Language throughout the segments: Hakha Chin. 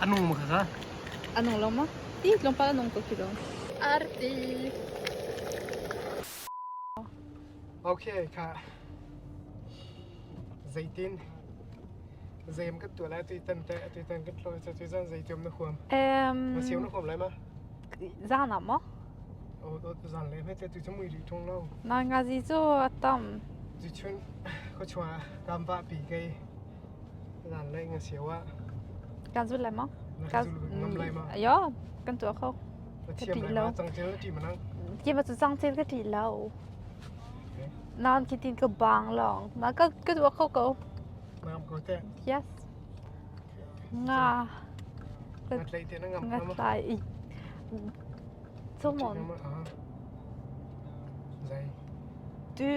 Anung ma kha? Anung lo ma? Ti tlawmpal anung ko khi lo. Arti. Okay, kha. Zeitin zeim kan tuah lai tuitan te tuitan kan tlawi cu tuizan zeitium na huam? Ma siam na huam lai ma? Zan ah maw? O zan le hme te tu cu mui rih ṭung lo. Na ngazi cu a tam. Tuchun khuachung ah kam va pi kei zan le nga siau ah. Kan zul lai maw? Kan ngam lai ma? Yo, kan tuah kho. Na thiam lai ma? Cangcel na ṭi manang? Ki ma cu cangcel ka ṭi lo. Nan ki tin ka bang long. Na ka ka tuah kho ko. Ngam ko te. Yes. Nga. Nga tlai te na ngam Nga tlai. Come on. Du,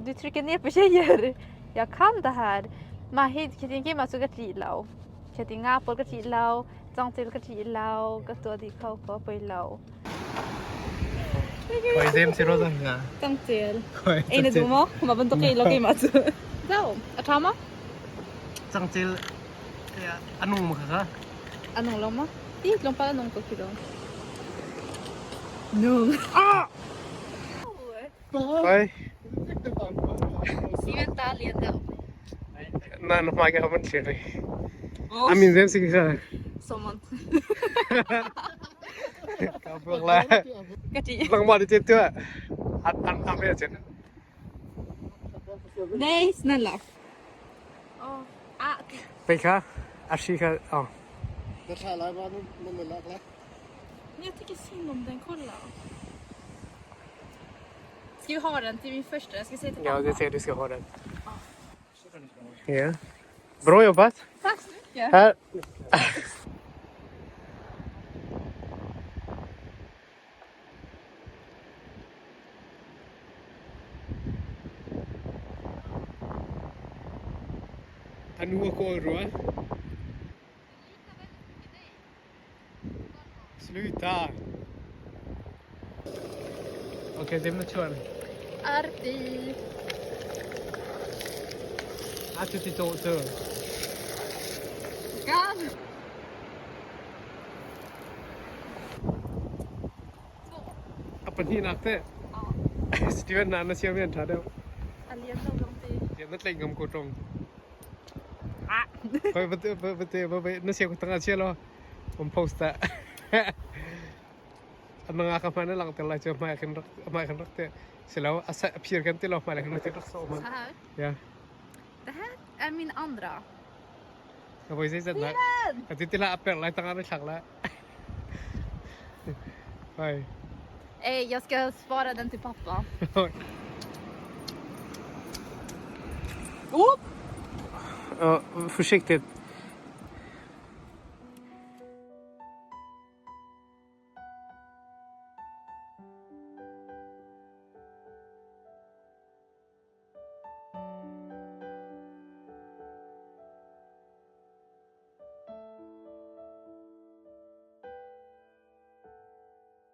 du trycker ner på tjejer. Jag kan det här. Ma hi khi tin ma su ka ti lo. Khi tin nga pol ka ti lo, chong til ka ti lo, ka tua di kho ko poi lo. Khoi zem si ro zang nga. Chong til. Ei na du mo? Ma ban to ke lo ke ma su. Zau, a tha ma? Chang til anung ma kha? Anung lo ma? Ti tlawmpal a nung ko khi lo. Nung. Ah! Oi. Steven ta lian deuh. Na na hmai ka man thlir ri. Amin zem si kha. Somon. Ka buak la. Ka ti. Langma di te tu. An an am he chen. Nej, snälla. Oh. Ah. Pei kha a hri kha oh. Na thla lai ma nan na lak lai. Jag tycker synd om den, kolla. Ska vi ha den till min första? Jag ska säga till Ja, pappa. det ser du ska ha den. Ja. Bra jobbat. Tack så mycket. Här. A nu a kawl rua. Sluta! Okay, dem na chuan. Arti. A tu ti to tu. Kan. A pahnihnak teh Steven na na siam yan ṭha deuh. A lian lo zong ti. Lian na tlaih ngam ko ṭung. Hoi bate bate bate na siam ko tanga chia lo. Um post ta. Amanga ka hman lang tel lai chu mai khin rak mai khin rak te silo asa phir kan ti lo mai khin rak rak so man. Ja. Det här är min andra. Ka voi zei zat na. Ka ti tila apel lai tanga ri thlak la. Hoi. Ey, jag ska spara den till pappa. Oh! Uh, försiktigt.